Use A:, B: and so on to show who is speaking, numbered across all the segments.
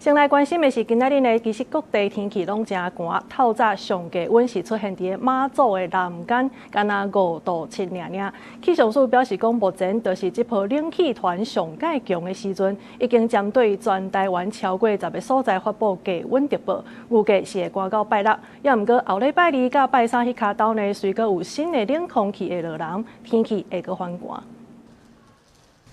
A: 先來關心的是，今仔日呢，其實各地天氣攏誠寒。透早上低溫是出現佇馬祖的南竿，干焦5度7爾爾。氣象署表示講，目前就是這波冷氣團上蓋強的時陣，已經針對全台灣超過10個所在發布低溫特報，預計是會寒到拜六。也毋過後禮拜二佮拜三彼跤晝呢，隨閣有新的冷空氣會落來，天氣會閣反寒。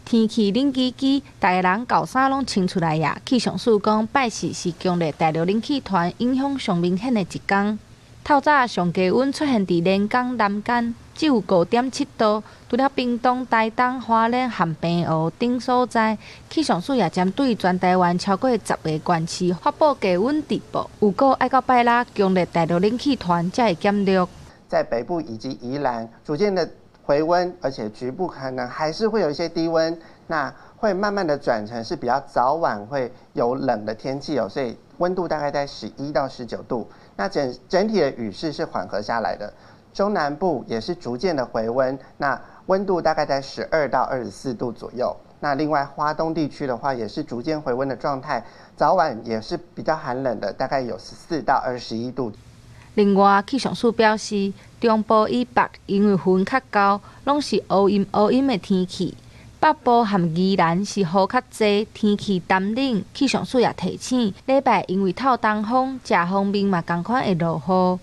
B: 天氣冷吱吱，逐家人厚衫攏穿出來矣。氣象署講，拜四是強烈大陸冷氣團影響上明顯的一工。透早上低溫出現佇連江南竿，只有5.7度。除了屏東、台東、花蓮和澎湖等所在，氣象署也針對全台灣超過10個縣市發布低溫特報。預告愛到拜六，強烈大陸冷氣團才會減弱。
C: 在北部以及宜蘭，逐漸的回溫，而且局部可能還是會有一些低溫，那會慢慢的轉成是比較早晚會有冷的天氣哦，所以溫度大概在11到19度。那整整體的雨勢是緩和下來的，中南部也是逐漸的回溫，那溫度大概在12到24度左右。那另外花東地區的話，也是逐漸回溫的狀態，早晚也是比較寒冷的，大概有14到21度。
B: 另外，氣象署表示，中部以北因為雲較厚，攏是烏陰烏陰的天氣；北部和宜蘭是雨較濟，天氣乾冷。氣象署也提醒，禮拜因為透東風，食方面嘛仝款會落雨。後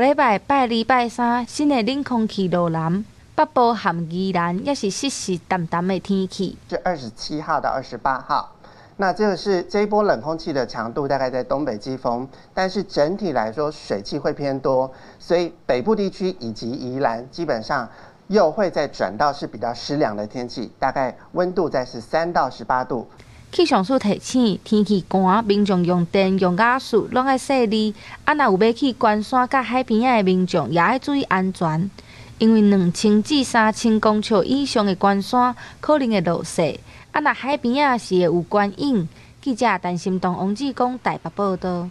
B: 禮拜拜二、拜三，新的冷空氣落南，北部和宜蘭也是濕濕澹澹的天氣。
C: 是27號到28號。那這個是這一波冷空氣的強度大概在東北季風，但是整體來說水汽會偏多，所以北部地區以及宜蘭基本上又會再轉到是比較濕涼的天氣，大概溫度在13到18度。
B: 氣象署提醒，天氣寒，民眾用電用瓦斯攏愛細膩，啊，若有欲去關山佮海邊仔的民眾也愛注意安全，因為2000至3000公尺以上的關山可能會落雪。啊，若海邊仔是會有懸湧。記者陳心東、王志剛台北報導。